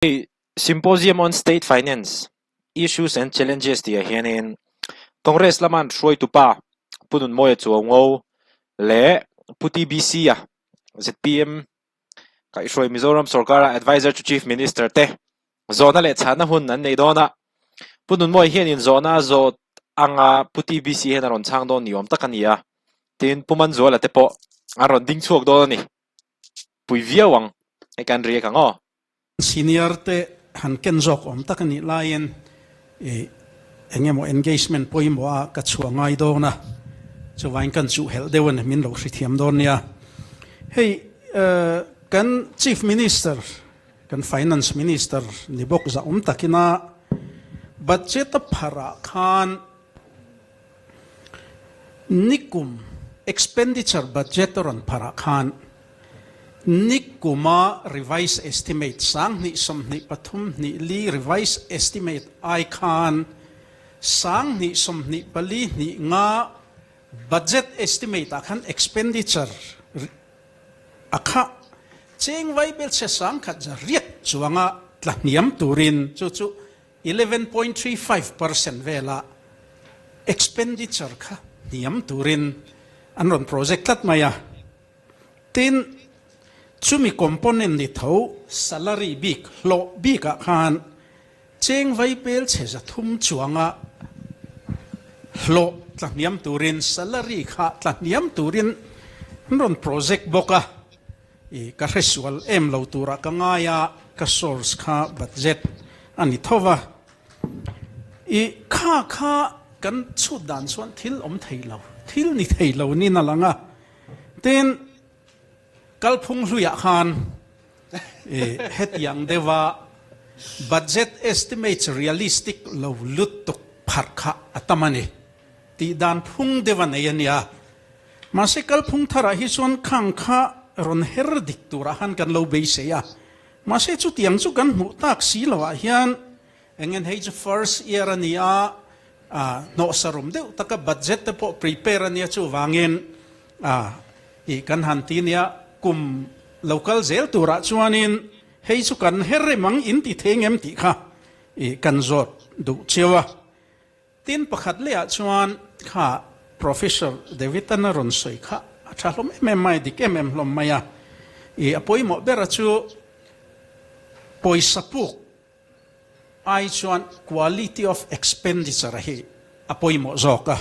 Hei Symposium on State Finance, Issues and Challenges tih ah hianin Congress lama an hruaitupa Pu Nunmawia Chuaungo leh Pu TBC-a zpm kaihhruai Mizoram sorkara Advisor to Chief Minister te zawhna leh chhahna hun an nei dawn a. Pu Nunmawia hianin zawhna a zawt anga Pu TBC hian a rawn chhang dawn ni awm tak a ni a. Tin, Pu Manzuala te pawh an rawn ding chhuak dawn a ni. Pui viau ang, hei kan riak ang aw. Senior te han ken zawk awm tak a nih laiin ih eng emaw engagement pawimawh a ka chhuah ngai dawn a, chuvain kan chuh helh deuh a ni, min lo hrithiam dawn nia. Hei kan Chief Minister, kan Finance Minister ni bawk zahawm takina budget a pharah khan Nikum expenditure budget a rawn pharah khan nikuma revised estimate 2024 24 revised estimate ai khan 2024 25 budget estimate ah khan expenditure a kha cheng vaibelchhe 1000 riat chuanga tla hniam turin chu chu 11.35% vela expenditure kha hniam turin an rawn project tlat mai a. Tin, chumi component ni tho salary bik, hlawh bikah khan cheng vai pel chhe 300 chuanga hlawh tla hniam turin, salary kha tla hniam turin an rawn project bawk a. I ka hresual em lo turah ka ngai a, ka source kha budget a ni tho va. I kha kha kan chhut dan chuan thil awm thei lo, thil ni thei lo niin a lang a. Tin, kalphung hluiah khan i hetiang deuha budget estimates realistic lo lutuk pharh kha a tam a ni. Tih dan phung deuh a nei a nia. Mahse kalphung tharah hi chuan khang kha rawn her dik turah han kan lo beisei a. Mahse chutiang chu kan hmuh tak si loah hian engen hei chu first year a ni a, hnawhsarum deuh taka budget te pawh prepare a nia chuvangin ih kan han ti nia kum lo kal zel turah chuanin hei chu kan her rem ang in ti thei ngem tih kha ih kan zawt duh chiau a. Tin pakhat lehah chuan kha Professor David-an a rawn sawi kha a tha hlawm em em mai, dik em em hlawm mai a. I a pawimawh ber a chu pawisa puk ai chuan quality of expenditure hi a pawimawh zawk a.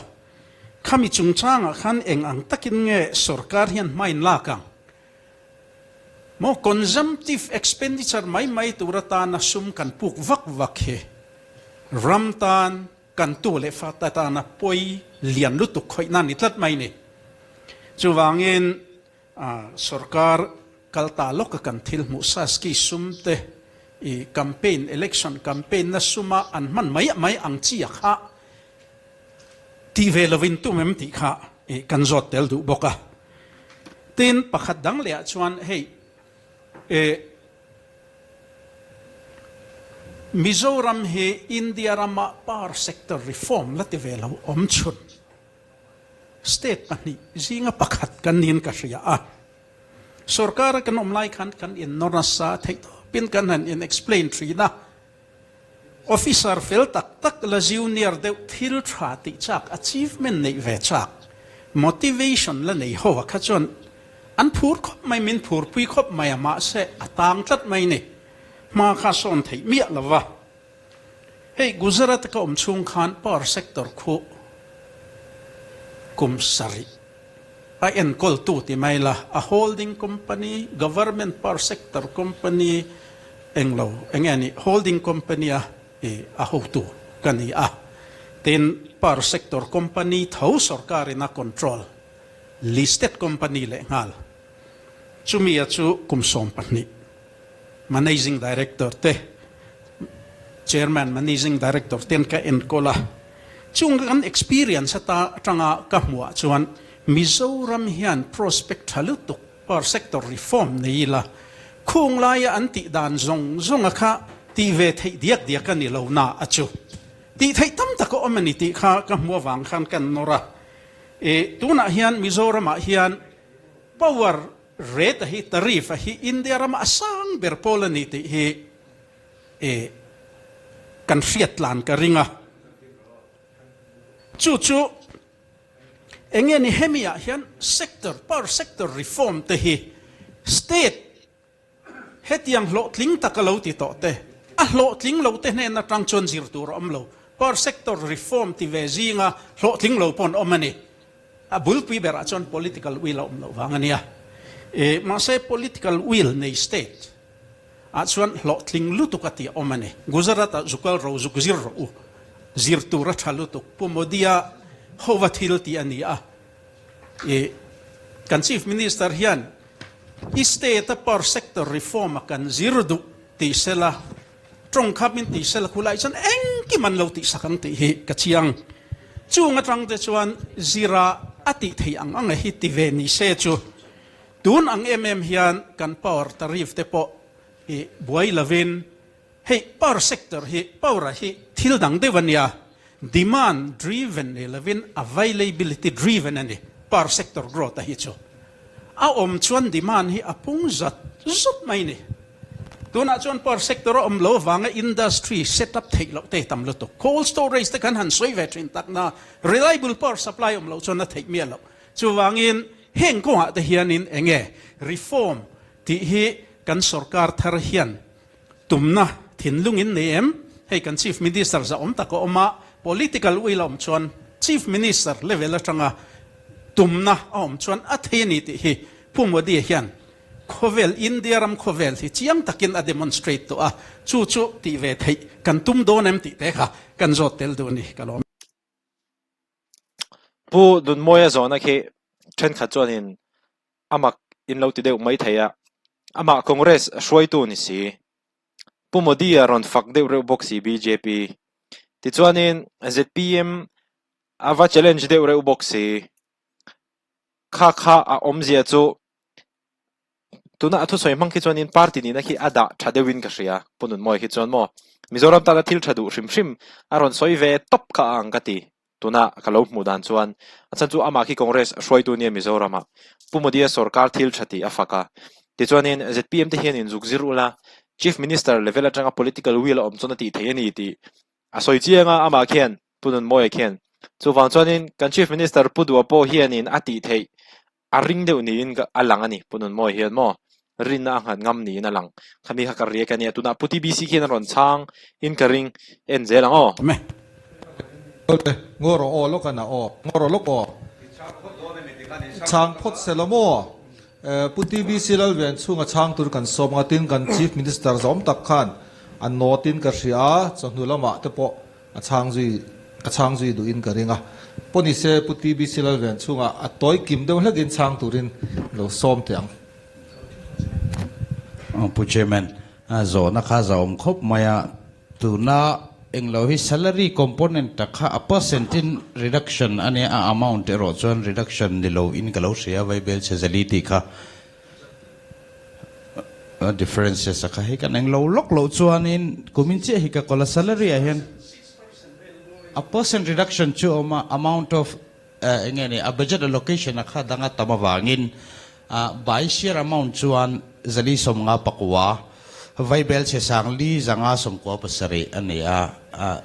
Khami chungchangah khan eng ang takin nge sorkar hian hmain lak ang? Maw consumptive expenditure mai mai tur atana sum kan puk vak vak hi ram tan kan tu leh fa te tana pawi lian lutuk khawih nan ni tlat mai ni. Chuvangin sorkar kal ta lawka kan thil hmuh saski sum te i campaign election campaign na suma an hman mai mai ang chi a kha Ti ve lovin tum em tih kha kan zawt tel duh bawk a. Tin, pakhat dang lehah chuan hei Mizoram hi India rama power sector reform la ti ve lo awm chhun state pahnih zinga pakhat kan niin ka hria a. Sorkara kan awm lai khan kan innawr nasa theih tawpin kan han in explain thin a. Officer fel tak tak la junior deuh thil tha tih chak, achievement neih ve chak, motivation la nei ho a kha chuan an phur khawp mai, min phurpui khawp mai a, mahse a tang tlat mai ni. Hma kha sawn theih miah lo va. Hei Gujarat ka awm chhung khan power sector khu kum sarih a enkawltu ti mai la, a holding company, government power sector company englo eng nge ni holding company a i a hotu ka ni a, tin power sector company tho sorkar in a control listed company leh nghal chumi a chu kum 12 managing director te chairman managing director ten ka enkawl a, chung kan experience ata atanga ka hmuh ah chuan Mizoram hian prospect tha lutuk power sector reform nei ila khung laia an tih dan zawng zawng a kha tih ve theih diak diak a ni lo na a chu tih theih tam tak a awm a ni tih kha ka hmuh avang khan kan nawr a, e tunah hian Mizoram ah hian power Rate a hi tariff a hi India rama a sang ber pawl a ni tih hi E kan hriat tlan ka ring a. Chu chu enge ni hemi ah hian sector, power sector reform te hi state hetiang hlawhtling tak a lo ti tawh te, a hlawhtling lo te hnen atang chuan zir tur a awm lo. Power sector reform ti ve zinga hlawhtling lo pawh an awm a ni. A bulpui berah chuan political will a awm loh vang a nia. E mahse political will nei state ah chuan hlawhtling lutuk a tih a awm a ni. Gujarat ah zukal ro zuk zir rawh u. Zir tur a tha lutuk. Pu Modi-a hova thil tih a ni a. E kan Chief Minister hian i state a power sector reform a kan zir duh tih sela Tawng kha min tih sel khu lai chuan engkim an lo tihsak ang tih hi ka chiang. Chung atang te chuan zira a tih theih ang ang e hi ti ve ni se chu tun ang em em hian kan power tariff te pawh hi buai lovin hei power sector hi power ah hi thil dang deuh a nia. Demand driven ni lovin availability driven a ni power sector growth a hi chu. A awm chuan demand hi a pung zat zut mai ni. Tunah chuan power sector a awm lo avanga industry set up theih loh te tam lutuk. Cold storage te kan han sawi ve thin tak na reliable power supply awm loh chuan a theih miah loh. Chuvangin heng kawngah te hianin enge reform tih hi kan sorkar thar hian Tumna thinlung in nei em? Hei kan Chief Minister zahawm tak a awm a, political will a awm chuan Chief Minister level atanga tumna a awm chuan a thei a ni tih hi Pu Modi hian khawvel, India ram khawvel hi chiang takin a demonstrate tawh a, chu chu tih ve theih kan tum dawn em tih te kha kan zawt tel duh a ni ka lawm. Pu Dunmawia zawhna khi thenkhat chuanin A mak in lo ti deuh mai thei a, amah Congress hruaitu ni si. Pu Modi a rawn fak deuh reuh bawk si bjp. Tichuanin zpm a va challenge deuh reuh bawk si. Kha kha a awmzia chu tuna a thusawi hmang khi chuanin party nihna khi a dah tha deuhin ka hria. Pu Nunmawia khi chuan maw Mizoram tana thil tha duh hrim hrim a rawn sawi ve tawp kha a ang ka ti. Tuna ka lo hmuh dan chuan a chhan chu amah khi Congress hruaitu nia Mizoramah Pu Modi-a sorkar thil tha tih a fak a. Tichuanin zpm te hian inzuk zir ula Chief Minister level atanga political will a awm chuan a tih theih a ni tih a sawi chiang a amah khian Pu Nunmawia khian. Chuvang chuanin kan Chief Minister Pu Duha pawh hianin a tih theih A ring deuh niin a lang a ni, Pu Nunmawia hian maw rinna a nghat ngam niin a lang. Khami kha ka riak a nia, tunah Pu TBC khian a rawn chhang in ka ring en zel ang aw. Awm e. Awle, ngaw rawh aw lawk a na aw, ngaw rawh lawk aw. Chhang phawt se la maw? Pu TBC Lalven chhunga chhang tur kan sawm anga tin kan Chief Minister zawm tak khan a nawt in ka hria a, chawhnu lamah te pawh A chhang zui a chhang zui duhin ka ring a. Paw ni se Pu TBC Lalven chhungah a tawi kim deuh hlekin chhang turin lo sawm teh ang. Pu Chairman, zawhna kha za awm khawp mai a, tuna englo hi salary component tak kha a percent in reduction a nia, a amount erawh chuan reduction ni lo in ka lo hria, Vaibel chhe zali tih kha. Differences a kha hi kan eng lo lawk loh chuanin kumin chiah hi ka kawl a salary ah hian a percent reduction chu a awm a amount of eng nge ni a budget allocation a kha dang a tam avangin by share amount chuan zali sawmnga pakua vaibel chhe sangli zanga sawmkua pasarih a ni a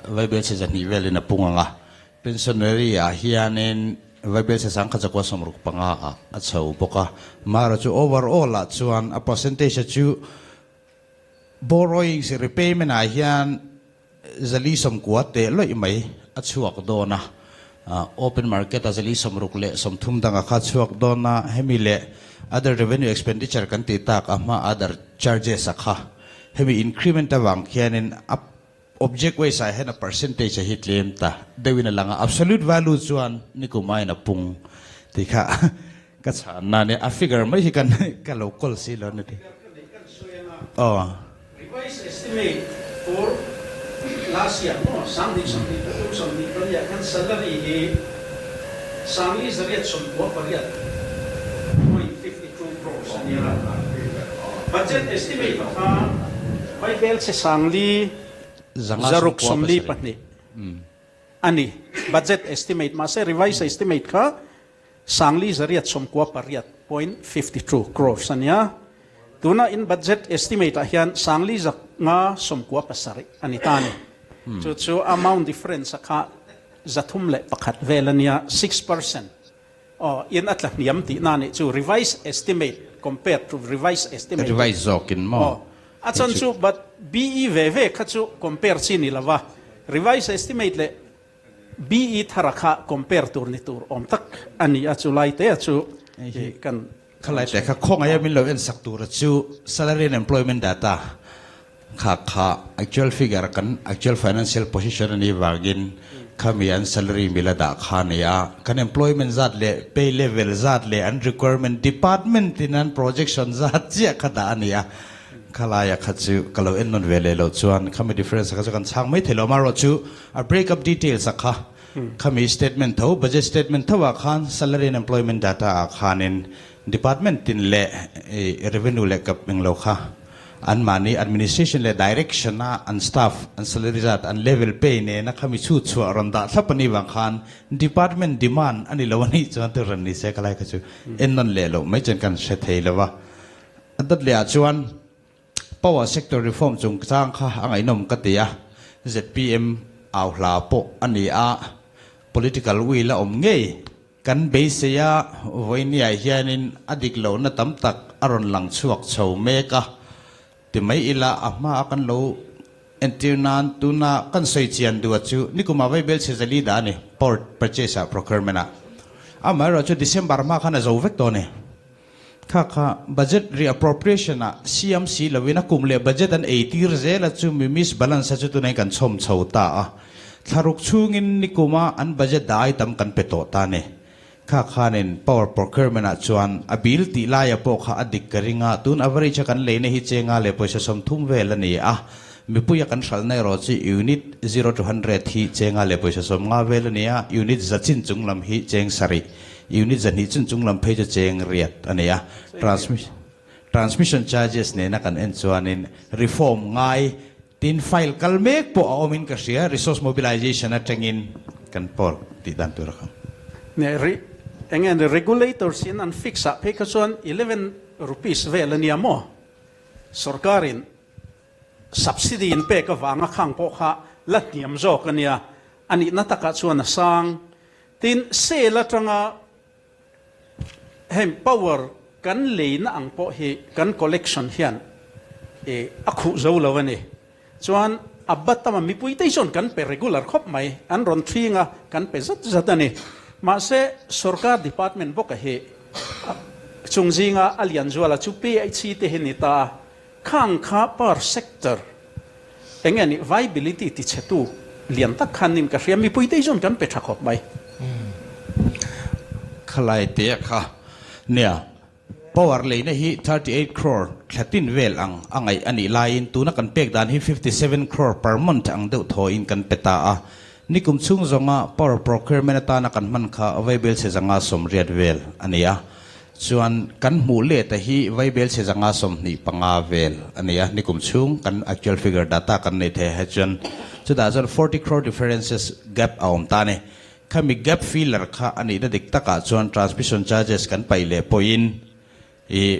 vaibel chhe zahnih velin a pung ang a. Pensionary ah hianin Vaibel Sasang kha chakua 65 ah a chho bawk a, Mara chu overall ah chuan a percentage a chu borrowings repayment ah hian 490 teh lawih mai a chhuak dawn a, open market ah 460 dang a kha chhuak dawn a, hemi leh other revenue expenditure kan tih tak a hma other charges a kha hemi increment avang khianin a Object waste ah hian a percentage a hi tlem ta deuhin a lang a, absolute value chuan nikum aiin a pung tih kha ka chhan na ania, a figure mai hi kan ka lo kawl si lo ni ti. Aw. Revised estimate for last year maw 2023 24 ah khan salary hi 498.52 crores a nia. Budget estimate kha Vaibel chhe 642 a ni. Budget estimate mahse revised estimate kha 498.52 crores a nia. Tuna in budget estimate ah hian sangli zak nga 97 a ni ta a ni. Chu chu amount difference a kha 301 vel a nia, 6%. Aw, in a tla hniam tihna a nih chu, revised estimate compared to revised estimate. Revised zawkin maw? Aw, a chan chu but BE ve ve kha chu compare chi ni lova, revised estimate leh BE thara kha compare tur ni tur awm tak a ni a, chu lai te a chu kan Khalai te kha khawngaih a min lo en sak tura chu salary and employment data kha kha actual figure kan actual financial position a nih vangin khami an salary mila dah kha a ni a, kan employment zat leh pay level zat leh an requirement department in an projection zat chiah kha dah a ni a, khalaia kha chu ka lo en nawn ve leh loh chuan khami difference kha chu kan chhang mai thei lo amaherawhchu a break up details a kha Khami statement tho, budget statement tho ah khan salary and employment data ah khanin department tin leh revenue leh kap englo kha anmahni administration leh direction a an staff an salary zat an level pay nena khami chhut chhuah rawn dah thlap anih vang khan department demand ani lo anih chuan tu rawn ni se ka lai kha chu en nawn leh loh mai chuan kan hre thei lo va. A dawt leh ah chuan Power sector reform chungchang kha a ngaihnawm ka ti a, zpm au hla pawh a ni a, political will a awm ngei kan beisei a, vawinia hianin a dik lohna tam tak a rawn lang chhuak chho mek a, ti mai ila a hma a kan lo entir nan tuna kan sawi chian duh a chu nikumah vaibel chhe zali dah a ni power purchase ah procurement ah amaherawhchu December hma khan a zo vek tawh a ni. Kha kha budget reappropriation ah siam si lovin a kum leh budget an ei tir zel a chu mi misbalance a chu tunah kan chhawm chho ta a. Thlaruk chhungin nikuma an budget dai tam kan pe tawh ta ni. Kha khanin power procurement ah chuan a bill tih laia pawh kha a dik ka ring a, tun average a kan leina hi chenga leh pawisa 30 vel a ni a, mipuia kan hralhna erawh chu unit 0 to 100 hi chenga leh pawisa 50 vel a ni a, unit za chin chung lam hi cheng sarih. Unit 200 chun chung lam phei chu cheng riat a nei a, transmission charges nena kan en chuanin reform ngai tin file kal mek pawh a awmin ka hria, resource mobilization atangin kan pawl tih dan tur a kha. Ne ri eng nge regulators in an fix ah phei kha chuan 11 rupees vel a nia maw? Sorkarin subsidy in pek avanga khang pawh kha la hniam zawk a nia, a nihna takah chuan a sang. Tin, sale atanga heng power kan leina ang pawh hi kan collection hian a khuh zo lo a ni. Chuan a batama mipuite hi chuan kan pe regular khawp mai, an rawn thing a, kan pe zat zat a ni. Mahse, sorkar department bawka hi chung zinga a lian zuala chu PHC te hi ni ta a, Khang kha power sector eng nge nih viability ti chhe tu lian tak khan nin ka hria mipui te hi chuan kan pe tha khawp mai. Khalai te kha nia power leina hi 38 crore thla tin vel ang a ngaih a nih laiin tuna kan pek dan hi 57 crore per month ang deuh thawiin kan pe ta a. Nikum chhung zawnga power procurement atana kan hman kha vaibel chhe zanga 80 vel a ni a. Chuan kan hmuh let a hi vaibel chhe 125 vel a ni a, nikum chhung kan actual figure data kan nei thei a chuan chutah chuan 40 crore differences gap a awm ta a ni. Khami gap filler kha a nihna dik takah chuan transmission charges kan paih leh pawhin ih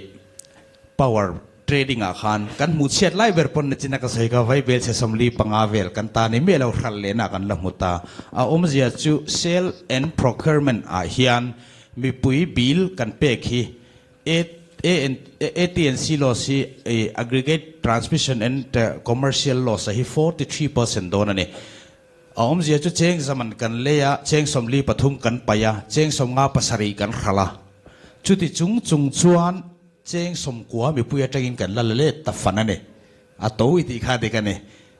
power trading ah khan kan hmuh chhiat lai ber pawn nachina ka sawi kha vaibel chhe 45 vel kan ta ni miah lo hral lehna kan la hmu ta. A awmzia chu sale and procurement ah hian mipui bill kan pek hi AT&C loss hi aggregate transmission and commercial loss a hi 43% dawn a ni. A awmzia chu cheng zaman kan lei a, cheng 43 kan paih a, cheng 57 kan hral a. Chuti chung chung chuan Cheng 90 mipui atangin kan la la let ta fan a ni. A to i tih kha dik a ni.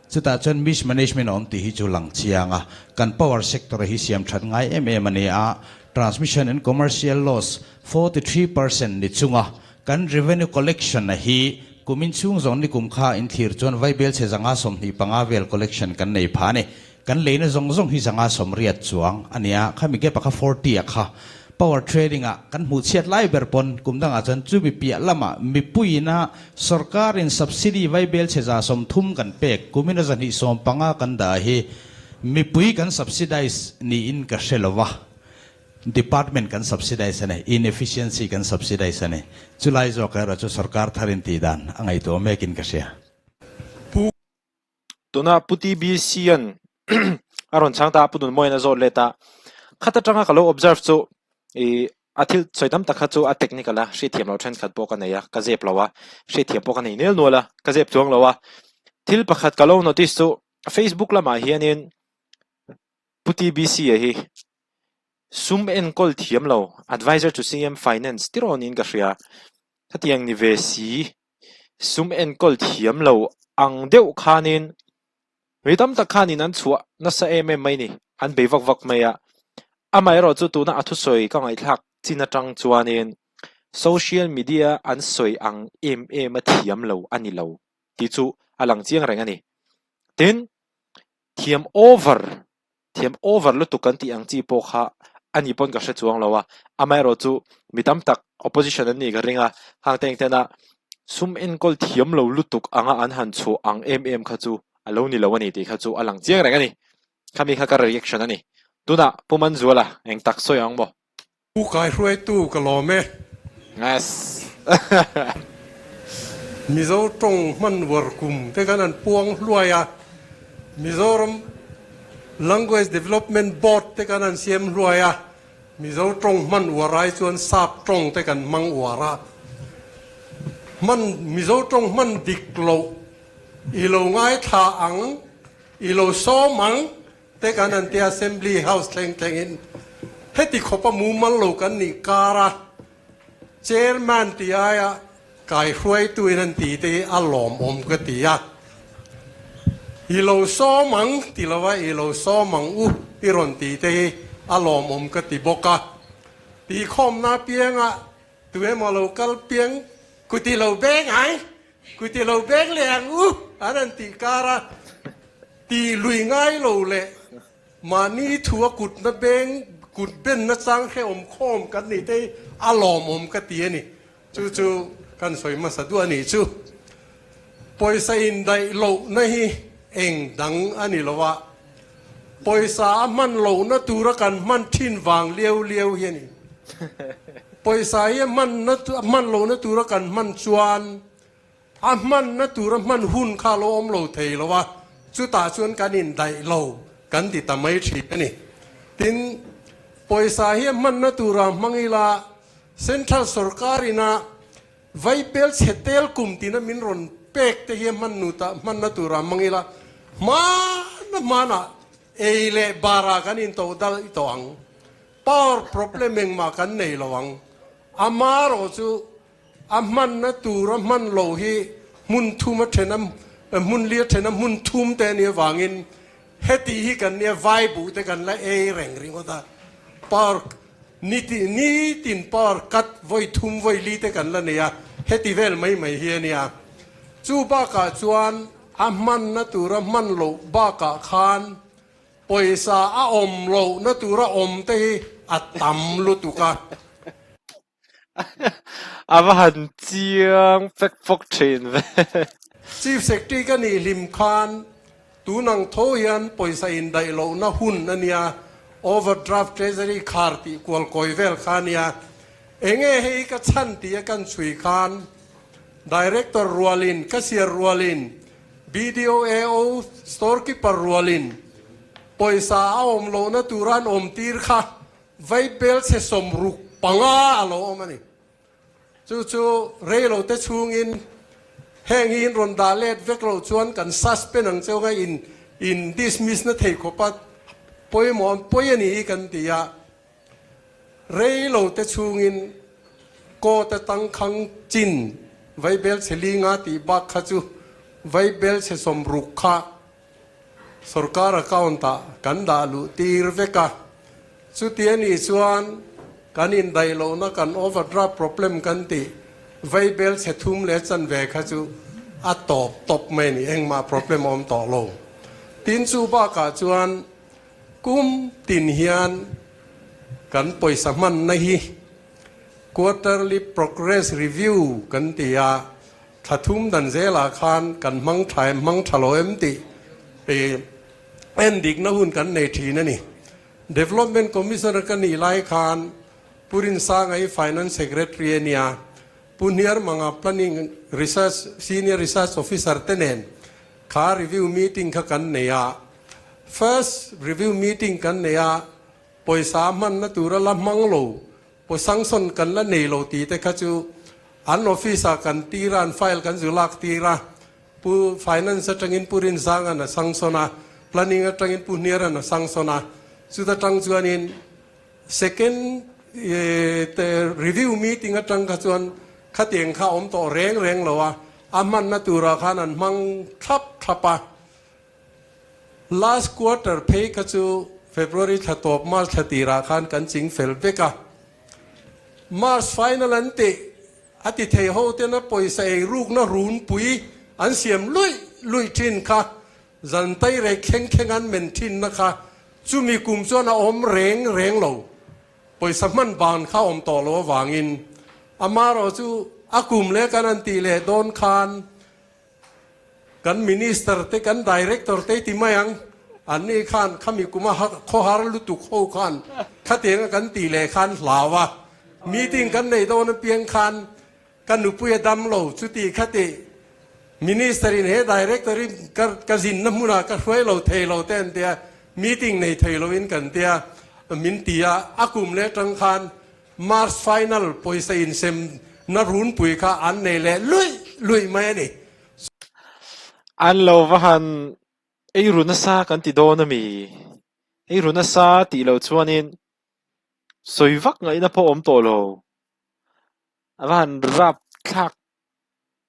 Chutah chuan mismanagement a awm tih hi chu lang chiang a. Kan power sector hi siam that ngai em em a ni a, transmission and commercial loss 43% ni chunga kan revenue collection a hi kumin chhung zawng ni kum kha inthlir chuan vaibel chhe 125 vel collection kan nei pha a ni. Kan leina zawng zawng hi 180 chuang a nia, khami gap a kha 40 a kha. Power trading ah kan hmuh chhiat lai ber pawn kum dangah chuan chumi piah lamah mipuiina sorkarin subsidy vaibel chhe 130 kan pek kumina 215 kan dah hi mipui kan subsidize niin ka hre lo va. Department kan subsidize a ni, inefficiency kan subsidize a ni. Chulai zawk erawh chu sorkar thar in tih dan a ngaihtuah mekin ka hria. Pu Tuna Pu TBC-a'n a rawn chhang ta a, Pu Nunmawiin a zawt let a. Khat atanga ka lo observe chu ih a thil sawi tam tak kha chu a technical a, hriatthiam loh thenkhat pawh ka nei a, ka zep lo a, hriatthiam pawh ka nei nel nual a, ka zep chuang lo a. Thil pakhat ka lo notice chu Facebook lamah hianin Pu TBC-a hi sum enkawl thiam lo, advisor to CM Finance ti rawnin ka hria. Khatiang ni ve si, sum enkawl thiam lo ang deuh khanin mi tam tak khanin an chhuah nasa em em mai ni, an bei vak vak mai a. Amaherawh chu tuna a thusawi ka ngaihthlak chin atang chuanin social media an sawi ang em em a thiam lo a ni lo tih chu a lang chiang reng a ni. Tin, Thiam over, thiam over lutuk kan tih ang chi pawh kha a ni pawn ka hre chuang lo a, amaherawh chu mi tam tak opposition an nih ka ring a, hang te engtena sum enkawl thiam lo lutuk anga an han chhuah ang em em kha chu a lo ni lo a ni tih kha chu a lang chiang reng a ni. Khami kha ka reaction a ni. Tunah Pu Manzuala eng tak sawi ang maw? Pu Kaihruaitu ka lawm e. Yes. Mizo tawng hman war kum te khan an puang hluai a, Mizoram Language Development Board te khan an siam hluai a, Mizo tawng hman uar ai chuan sap tawng te kan hmang uar a. Hman Mizo tawng hman dik loh i lo ngaithla ang, i lo sawm ang Te kan an tia Assembly House thleng thlengin heti khawpa mumal lo kan nih kar a, Chairman ti aia kaihruaituin an ti te hi a lawmawm ka ti a. I lo sawm ang ti lova i lo sawm ang u i rawn ti te hi a lawmawm ka ti bawk a. Tihkhawmna pianga tuemaw lo kal piang kut i lo beng ang Kuti lo beng leh ang u an han tih kar a, ti lui ngai lo leh mahni thu a kutna beng kut benna chang hrehawm khawm kan nih te hi a lawmawm ka ti a ni. Chu chu kan sawi hmasa duh a nih chu. Pawisa indaih lohna hi eng dang a ni lo a, pawisa a hman lohna tura kan hman thin vang liau liau hi a ni. Pawisa hi a hmanna a hman lohna tura kan hman chuan a hmanna tura hman hun kha a lo awm lo thei lo a, chutah chuan kan indaih lo kan ti ta mai thin a ni. Tin, pawisa hi a hmanna tura hmang ila Central sorkarina Vaipel chhe tel kum tina min rawn pek te hi a hman nu ta hmanna tura hmang ila hmana hmanah ei leh barah kan into dal i tawh ang. Power problem engmah kan nei lo ang. Amarawh chu a hmanna tura hman lo hi hmun thum a then a hmun li a then a hmun thum te a nih avangin heti hi kan nia vai buh te kan la ei reng ringawt a. Power Ni nitin power cut vawi thum vawi li te kan la nei a, heti vel mai mai hi a nia. Chu bakah chuan a hmanna tura hman loh bakah khan pawisa a awm lohna tura awm te hi a tam lutuk a. A va han chiang fek fawk thin ve. Chief Secretary ka nih hlim khan Tun ang tho hian pawisa indaih lohna hun a nia, overdraft treasury khar tih kual kawi vel kha a nia. Enge hei ka chhan tih a kan chhui khan Director rualin, Cashier rualin, BDO, AO, Storekeeper rualin pawisa a awm lohna tura an awm tir kha vaibel chhe 65 a lo awm a ni. Chu chu reilo te chhungin heng hi in rawn dah let vek loh chuan kan suspend ang cheu nga in in dismiss na thei khawp a pawimawh ang pawi a ni hi kan ti a. Reilo te chhungin court a tangkhang chin vaibel chhe li nga tih bak kha chu vaibel chhe 60 kha Sorkar account ah kan dah luh tir vek a, chuti a nih chuan kan indaih lohna kan overdraft problem kan tih vaibel chhe thum leh chanve kha chu a tawp tawp mai a ni, engmah problem a awm tawh lo. Tin chu bakah chuan kum tin hian kan pawisa hmanna hi quarterly progress review kan ti a, Thla thum dan zelah khan kan hmang tha em, hmang tha lo em tih en dikna hun kan nei thin a ni. Development Commissioner ka nih lai khan Pu Rinsanga hi Finance Secretary a nia, Pu Hniarmanga Planning Research Senior Research Officer te nen kha review meeting kha kan nei a. First review meeting kan nei a, pawisa hmanna tura la hmang lo, paw sanction kan la nei lo tih te kha chu an office ah kan tir a, an file kan zu lak tir a. Pu Finance atangin Pu Rinsanga'n a sanction a, Planning atangin Pu Hniara'n a sanction a, chuta tang chuanin second review meeting atang kha chuan khatiang kha awm tawh reng reng lo a, a hmanna turah khan an hmang thlap thlap a. Last quarter phei kha chu February thla tawp March thla tirah khan kan ching fel vek a. March final an tih A ti thei ho tena pawisa ei rukna runpui an siam luih luih thin kha, zan tairek thleng thleng an men thinna kha chumi kum chuan a awm reng reng lo. Pawisa hman ban kha awm tawh lo avangin amarawh chu a kum leh kan an tih leh dawn khan Kan Minister te, kan Director te ti mai ang, an ni khan khami kuma khawhar lutuk ho khan khatianga kan tih leh khan hlau a, meeting kan neih dawn apiang khan ka nupui a dam lo chuti khati Minister in he Director in ka zinna hmunah ka hruai lo thei lo te an tia, meeting nei thei loin kan tia min ti a, a kum leh atang khan March final pawisa insem na runpui kha an nei leh luih luih mai a ni. An lo va han ei ru nasa kan ti dawn a mi? Ei ru nasa tih loh chuanin sawi vak ngaihna pawh awm tawh lo. A va han rap thlak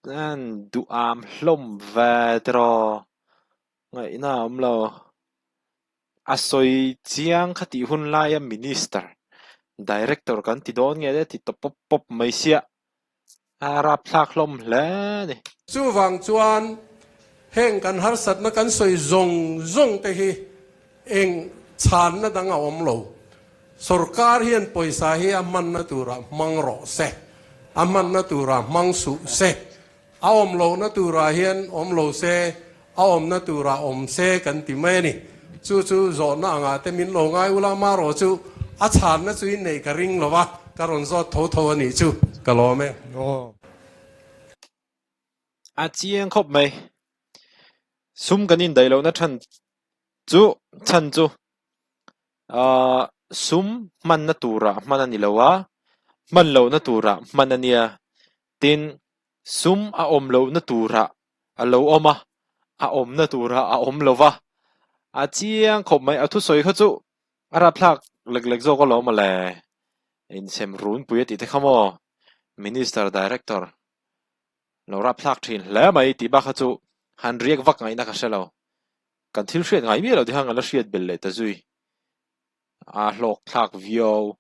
an duh am hlawm ve tiraw ngaihna a awm lo. A sawi chiang kha tih hun laia Minister, Director kan ti dawn nge le ti ta pawp pawp mai sia, a rapthlak hlawm hle a ni. Chuvang chuan heng kan harsatna kan sawi zawng zawng te hi eng chhanna dang a awm lo. Sorkar hian pawisa hi a hmanna turah hmang rawh se, a hmanna turah hmang suh se. A awm lohna turah hian awm lo se, a awmna turah awm se kan ti mai a ni. Chu chu zawhna angah te min lo ngai ula, marawh chu a chhanna chu in neih ka ring lo va, ka rawn zawt tho tho a nih chu ka lawm e. A chiang khawp mai. Sum kan indaih lohna chhan chu chhan chu ahh sum hmanna turah hman a ni lo a, hman lohna turah hman a nia. Tin, sum a awm lohna turah a lo awm a, a awmna turah a awm lo va, a chiang khawp mai. A thusawi kha chu a rapthlak lek lek zawk alawm mawle. Insem runpui a tih te kha maw? Minister, Director lo rapthlak thin hle mai tih bak kha chu han riak vak ngaihna ka hre lo. Kan thil hriat ngai miah lo te khan kan la hriat belh leh ta zui. A hlawkthlak viau.